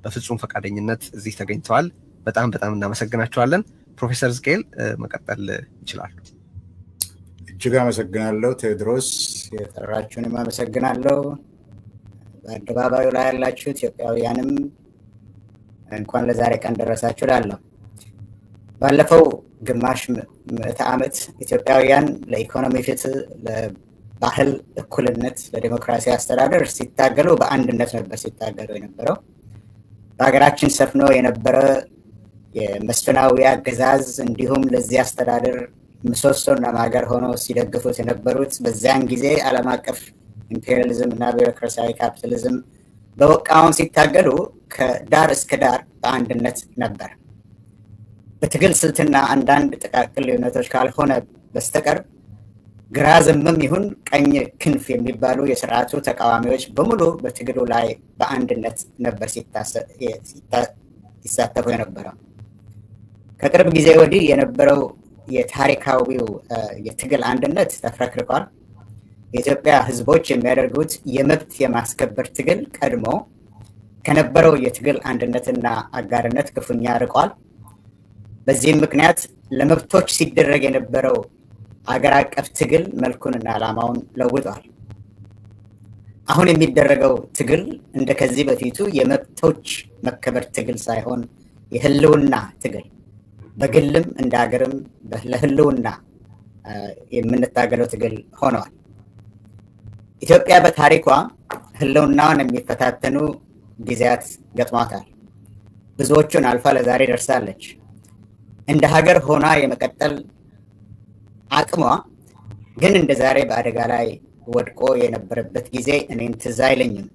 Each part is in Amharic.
በፍጹም ፈቃደኝነት እዚህ ተገኝተዋል። በጣም በጣም እናመሰግናቸዋለን። ፕሮፌሰር ሕዝቅኤል መቀጠል ይችላሉ። እጅግ አመሰግናለሁ ቴዎድሮስ። የጠራችሁንም አመሰግናለሁ። በአደባባዩ ላይ ያላችሁ ኢትዮጵያውያንም እንኳን ለዛሬ ቀን ደረሳችሁ እላለሁ። ባለፈው ግማሽ ምዕተ ዓመት ኢትዮጵያውያን ለኢኮኖሚ ፍትህ፣ ለባህል እኩልነት፣ ለዲሞክራሲ አስተዳደር ሲታገሉ በአንድነት ነበር ሲታገሉ የነበረው። በሀገራችን ሰፍኖ የነበረ የመስፍናዊ አገዛዝ እንዲሁም ለዚህ አስተዳደር ምሰሶና ማገር ሆነው ሲደግፉት የነበሩት በዚያን ጊዜ ዓለም አቀፍ ኢምፔሪያሊዝም እና ቢሮክራሲያዊ ካፒታሊዝም በመቃወም ሲታገሉ ከዳር እስከ ዳር በአንድነት ነበር። በትግል ስልትና አንዳንድ ጥቃቅን ልዩነቶች ካልሆነ በስተቀር ግራ ዘመም ይሁን ቀኝ ክንፍ የሚባሉ የስርዓቱ ተቃዋሚዎች በሙሉ በትግሉ ላይ በአንድነት ነበር ሲሳተፉ የነበረው። ከቅርብ ጊዜ ወዲህ የነበረው የታሪካዊው የትግል አንድነት ተፍረክርኳል። የኢትዮጵያ ሕዝቦች የሚያደርጉት የመብት የማስከበር ትግል ቀድሞ ከነበረው የትግል አንድነትና አጋርነት ክፉኛ ርቋል። በዚህም ምክንያት ለመብቶች ሲደረግ የነበረው አገር አቀፍ ትግል መልኩንና ዓላማውን ለውጧል። አሁን የሚደረገው ትግል እንደ ከዚህ በፊቱ የመብቶች መከበር ትግል ሳይሆን የህልውና ትግል፣ በግልም እንደ ሀገርም ለህልውና የምንታገለው ትግል ሆነዋል። ኢትዮጵያ በታሪኳ ህልውናዋን የሚፈታተኑ ጊዜያት ገጥሟታል። ብዙዎቹን አልፋ ለዛሬ ደርሳለች። እንደ ሀገር ሆና የመቀጠል አቅሟ ግን እንደ ዛሬ በአደጋ ላይ ወድቆ የነበረበት ጊዜ እኔን ትዝ አይለኝም።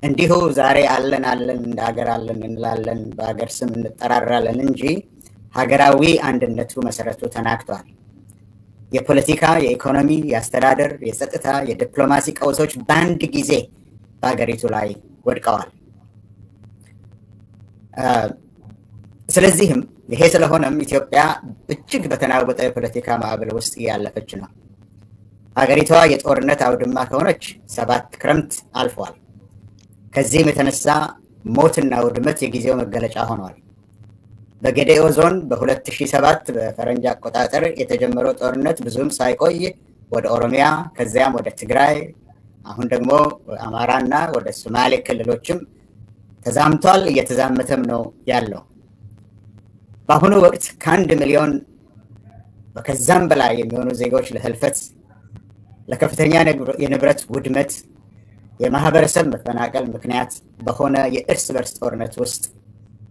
እንዲሁ ዛሬ አለን አለን፣ እንደ ሀገር አለን እንላለን፣ በሀገር ስም እንጠራራለን እንጂ ሀገራዊ አንድነቱ መሰረቱ ተናግቷል። የፖለቲካ፣ የኢኮኖሚ፣ የአስተዳደር፣ የጸጥታ፣ የዲፕሎማሲ ቀውሶች በአንድ ጊዜ በሀገሪቱ ላይ ወድቀዋል። ስለዚህም ይሄ ስለሆነም ኢትዮጵያ እጅግ በተናወጠ የፖለቲካ ማዕበል ውስጥ እያለፈች ነው። ሀገሪቷ የጦርነት አውድማ ከሆነች 7 ክረምት አልፏል። ከዚህም የተነሳ ሞትና ውድመት የጊዜው መገለጫ ሆኗል። በጌዴኦ ዞን በ2007 በፈረንጅ አቆጣጠር የተጀመረው ጦርነት ብዙም ሳይቆይ ወደ ኦሮሚያ፣ ከዚያም ወደ ትግራይ፣ አሁን ደግሞ አማራና ወደ ሶማሌ ክልሎችም ተዛምቷል። እየተዛመተም ነው ያለው። በአሁኑ ወቅት ከ1 ሚሊዮን ከዛም በላይ የሚሆኑ ዜጎች ለህልፈት፣ ለከፍተኛ የንብረት ውድመት፣ የማህበረሰብ መፈናቀል ምክንያት በሆነ የእርስ በርስ ጦርነት ውስጥ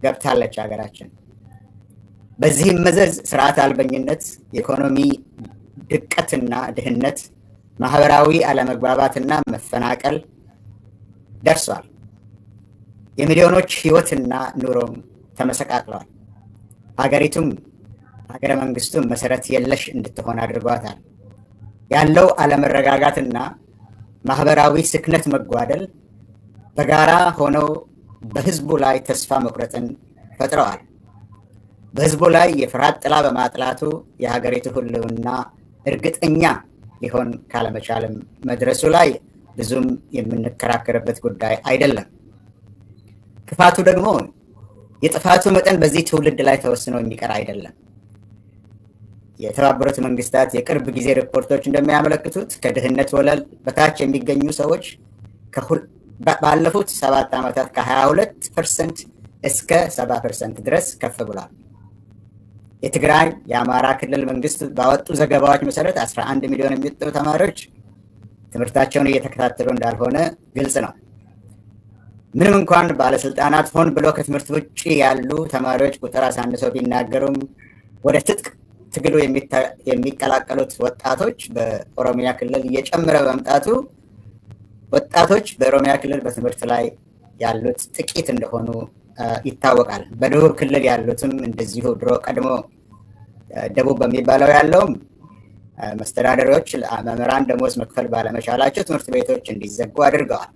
ገብታለች ሀገራችን። በዚህም መዘዝ ስርዓት አልበኝነት፣ የኢኮኖሚ ድቀትና ድህነት፣ ማህበራዊ አለመግባባትና መፈናቀል ደርሷል። የሚሊዮኖች ህይወትና ኑሮም ተመሰቃቅለዋል። ሀገሪቱም ሀገረ መንግስቱም መሰረት የለሽ እንድትሆን አድርጓታል። ያለው አለመረጋጋትና ማህበራዊ ስክነት መጓደል በጋራ ሆነው በህዝቡ ላይ ተስፋ መቁረጥን ፈጥረዋል። በህዝቡ ላይ የፍርሃት ጥላ በማጥላቱ የሀገሪቱ ህልውና እርግጠኛ ሊሆን ካለመቻልም መድረሱ ላይ ብዙም የምንከራከርበት ጉዳይ አይደለም። ክፋቱ ደግሞ የጥፋቱ መጠን በዚህ ትውልድ ላይ ተወስኖ የሚቀር አይደለም። የተባበሩት መንግስታት የቅርብ ጊዜ ሪፖርቶች እንደሚያመለክቱት ከድህነት ወለል በታች የሚገኙ ሰዎች ባለፉት 7 ዓመታት ከ22% እስከ 70% ድረስ ከፍ ብሏል። የትግራይ የአማራ ክልል መንግስት ባወጡ ዘገባዎች መሰረት 11 ሚሊዮን የሚጠጉ ተማሪዎች ትምህርታቸውን እየተከታተሉ እንዳልሆነ ግልጽ ነው። ምንም እንኳን ባለስልጣናት ሆን ብሎ ከትምህርት ውጪ ያሉ ተማሪዎች ቁጥር አሳንሰው ቢናገሩም ወደ ትጥቅ ትግሉ የሚቀላቀሉት ወጣቶች በኦሮሚያ ክልል እየጨመረ በመምጣቱ ወጣቶች በኦሮሚያ ክልል በትምህርት ላይ ያሉት ጥቂት እንደሆኑ ይታወቃል። በደቡብ ክልል ያሉትም እንደዚሁ ድሮ ቀድሞ ደቡብ በሚባለው ያለውም መስተዳደሮች መምህራን ደሞዝ መክፈል ባለመቻላቸው ትምህርት ቤቶች እንዲዘጉ አድርገዋል።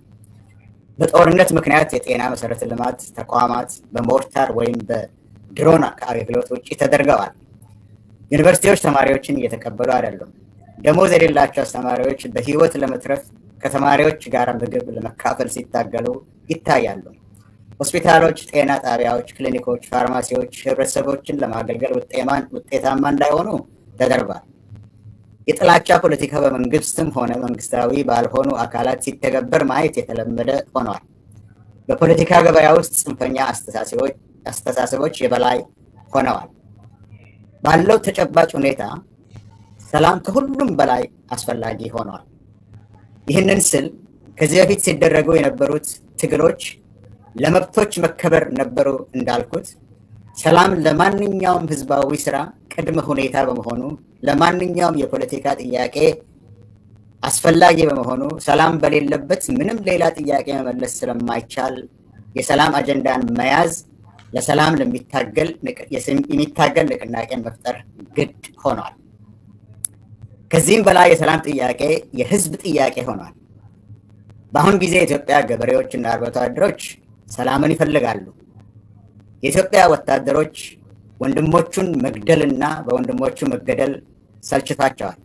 በጦርነት ምክንያት የጤና መሰረተ ልማት ተቋማት በሞርታር ወይም በድሮን አገልግሎት ውጪ ተደርገዋል። ዩኒቨርሲቲዎች ተማሪዎችን እየተቀበሉ አይደሉም። ደሞዝ የሌላቸው አስተማሪዎች በህይወት ለመትረፍ ከተማሪዎች ጋር ምግብ ለመካፈል ሲታገሉ ይታያሉ። ሆስፒታሎች፣ ጤና ጣቢያዎች፣ ክሊኒኮች፣ ፋርማሲዎች ህብረተሰቦችን ለማገልገል ውጤታማ እንዳይሆኑ ተደርጓል። የጥላቻ ፖለቲካ በመንግስትም ሆነ መንግስታዊ ባልሆኑ አካላት ሲተገበር ማየት የተለመደ ሆኗል። በፖለቲካ ገበያ ውስጥ ጽንፈኛ አስተሳሰቦች የበላይ ሆነዋል። ባለው ተጨባጭ ሁኔታ ሰላም ከሁሉም በላይ አስፈላጊ ሆኗል። ይህንን ስል ከዚህ በፊት ሲደረጉ የነበሩት ትግሎች ለመብቶች መከበር ነበሩ እንዳልኩት፣ ሰላም ለማንኛውም ህዝባዊ ስራ ቅድመ ሁኔታ በመሆኑ፣ ለማንኛውም የፖለቲካ ጥያቄ አስፈላጊ በመሆኑ፣ ሰላም በሌለበት ምንም ሌላ ጥያቄ መመለስ ስለማይቻል የሰላም አጀንዳን መያዝ ለሰላም የሚታገል ንቅናቄን መፍጠር ግድ ሆኗል። ከዚህም በላይ የሰላም ጥያቄ የህዝብ ጥያቄ ሆኗል። በአሁን ጊዜ የኢትዮጵያ ገበሬዎች እና አርብቶ አደሮች ሰላምን ይፈልጋሉ። የኢትዮጵያ ወታደሮች ወንድሞቹን መግደልና በወንድሞቹ መገደል ሰልችቷቸዋል።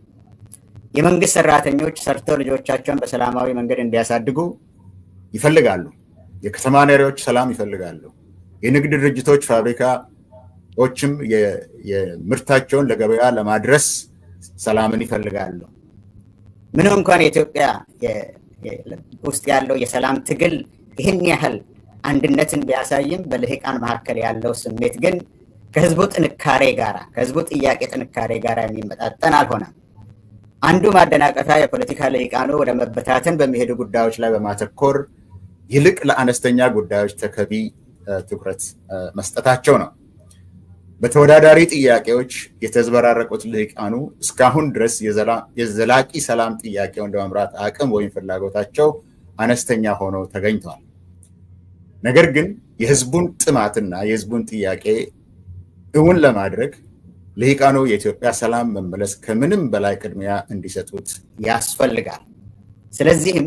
የመንግስት ሰራተኞች ሰርተው ልጆቻቸውን በሰላማዊ መንገድ እንዲያሳድጉ ይፈልጋሉ። የከተማ ነዋሪዎች ሰላም ይፈልጋሉ። የንግድ ድርጅቶች፣ ፋብሪካዎችም የምርታቸውን ለገበያ ለማድረስ ሰላምን ይፈልጋሉ። ምንም እንኳን የኢትዮጵያ ውስጥ ያለው የሰላም ትግል ይህን ያህል አንድነትን ቢያሳይም፣ በልሂቃን መካከል ያለው ስሜት ግን ከህዝቡ ጥንካሬ ጋራ፣ ከህዝቡ ጥያቄ ጥንካሬ ጋራ የሚመጣጠን አልሆነም። አንዱ ማደናቀፊያ የፖለቲካ ልሂቃኑ ወደ መበታተን በሚሄዱ ጉዳዮች ላይ በማተኮር ይልቅ ለአነስተኛ ጉዳዮች ተገቢ ትኩረት መስጠታቸው ነው። በተወዳዳሪ ጥያቄዎች የተዘበራረቁት ልሂቃኑ እስካሁን ድረስ የዘላቂ ሰላም ጥያቄውን ለመምራት አቅም ወይም ፍላጎታቸው አነስተኛ ሆኖ ተገኝተዋል። ነገር ግን የህዝቡን ጥማትና የህዝቡን ጥያቄ እውን ለማድረግ ልሂቃኑ የኢትዮጵያ ሰላም መመለስ ከምንም በላይ ቅድሚያ እንዲሰጡት ያስፈልጋል። ስለዚህም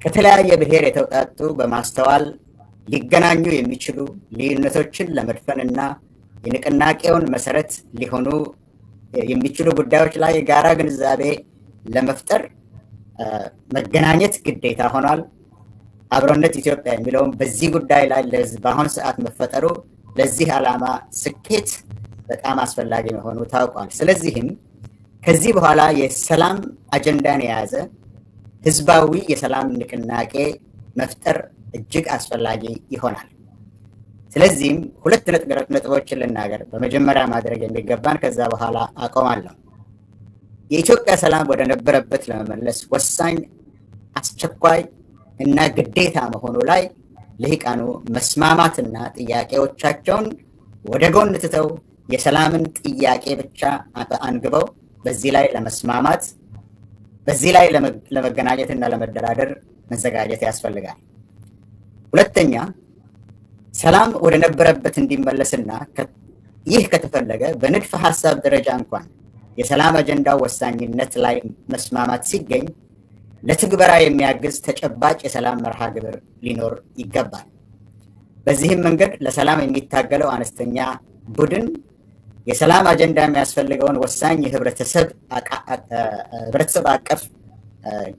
ከተለያየ ብሔር የተውጣጡ፣ በማስተዋል ሊገናኙ የሚችሉ፣ ልዩነቶችን ለመድፈንና የንቅናቄውን መሰረት ሊሆኑ የሚችሉ ጉዳዮች ላይ የጋራ ግንዛቤ ለመፍጠር መገናኘት ግዴታ ሆኗል። አብሮነት ኢትዮጵያ የሚለውም በዚህ ጉዳይ ላይ በአሁኑ ሰዓት መፈጠሩ ለዚህ ዓላማ ስኬት በጣም አስፈላጊ መሆኑ ታውቋል። ስለዚህም ከዚህ በኋላ የሰላም አጀንዳን የያዘ ህዝባዊ የሰላም ንቅናቄ መፍጠር እጅግ አስፈላጊ ይሆናል። ስለዚህም ሁለት ነጥቦችን ልናገር። በመጀመሪያ ማድረግ የሚገባን፣ ከዛ በኋላ አቆማለሁ። የኢትዮጵያ ሰላም ወደ ነበረበት ለመመለስ ወሳኝ፣ አስቸኳይ እና ግዴታ መሆኑ ላይ ልሂቃኑ መስማማትና ጥያቄዎቻቸውን ወደ ጎን ትተው የሰላምን ጥያቄ ብቻ አንግበው በዚህ ላይ ለመስማማት፣ በዚህ ላይ ለመገናኘትና ለመደራደር መዘጋጀት ያስፈልጋል። ሁለተኛ፣ ሰላም ወደ ነበረበት እንዲመለስና ይህ ከተፈለገ በንድፈ ሀሳብ ደረጃ እንኳን የሰላም አጀንዳው ወሳኝነት ላይ መስማማት ሲገኝ ለትግበራ የሚያግዝ ተጨባጭ የሰላም መርሃ ግብር ሊኖር ይገባል። በዚህም መንገድ ለሰላም የሚታገለው አነስተኛ ቡድን የሰላም አጀንዳ የሚያስፈልገውን ወሳኝ የህብረተሰብ አቀፍ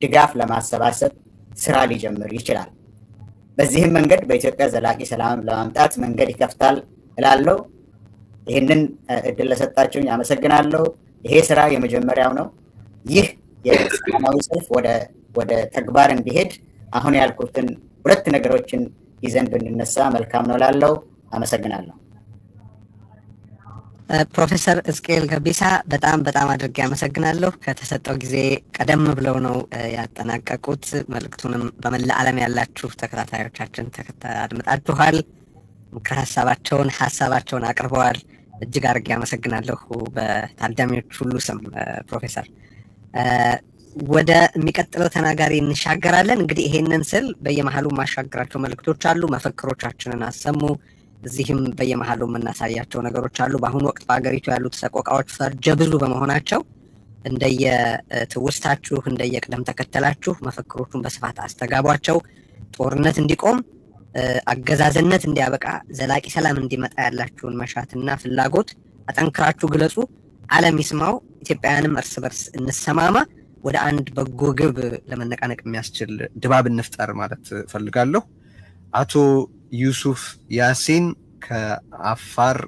ድጋፍ ለማሰባሰብ ስራ ሊጀምር ይችላል። በዚህም መንገድ በኢትዮጵያ ዘላቂ ሰላም ለማምጣት መንገድ ይከፍታል እላለሁ። ይህንን እድል ለሰጣችሁኝ አመሰግናለሁ። ይሄ ስራ የመጀመሪያው ነው። ይህ የሰላማዊ ሰልፍ ወደ ተግባር እንዲሄድ አሁን ያልኩትን ሁለት ነገሮችን ይዘን ብንነሳ መልካም ነው እላለሁ። አመሰግናለሁ። ፕሮፌሰር ሕዝቅኤል ገቢሳ፣ በጣም በጣም አድርጌ አመሰግናለሁ። ከተሰጠው ጊዜ ቀደም ብለው ነው ያጠናቀቁት። መልእክቱንም በመላ ዓለም ያላችሁ ተከታታዮቻችን አድምጣችኋል። ምክረ ሀሳባቸውን አቅርበዋል። እጅግ አድርጌ አመሰግናለሁ በታዳሚዎች ሁሉ ስም ፕሮፌሰር። ወደ የሚቀጥለው ተናጋሪ እንሻገራለን። እንግዲህ ይሄንን ስል በየመሀሉ የማሻገራቸው መልእክቶች አሉ። መፈክሮቻችንን አሰሙ። እዚህም በየመሀሉ የምናሳያቸው ነገሮች አሉ። በአሁኑ ወቅት በሀገሪቱ ያሉት ሰቆቃዎች ፈርጀ ብዙ በመሆናቸው እንደየ ትውስታችሁ፣ እንደየ ቅደም ተከተላችሁ መፈክሮቹን በስፋት አስተጋቧቸው። ጦርነት እንዲቆም፣ አገዛዝነት እንዲያበቃ፣ ዘላቂ ሰላም እንዲመጣ ያላችሁን መሻትና ፍላጎት አጠንክራችሁ ግለጹ። ዓለም ይስማው። ኢትዮጵያውያንም እርስ በርስ እንሰማማ። ወደ አንድ በጎ ግብ ለመነቃነቅ የሚያስችል ድባብ እንፍጠር ማለት እፈልጋለሁ። አቶ ዩሱፍ ያሲን ከአፋር።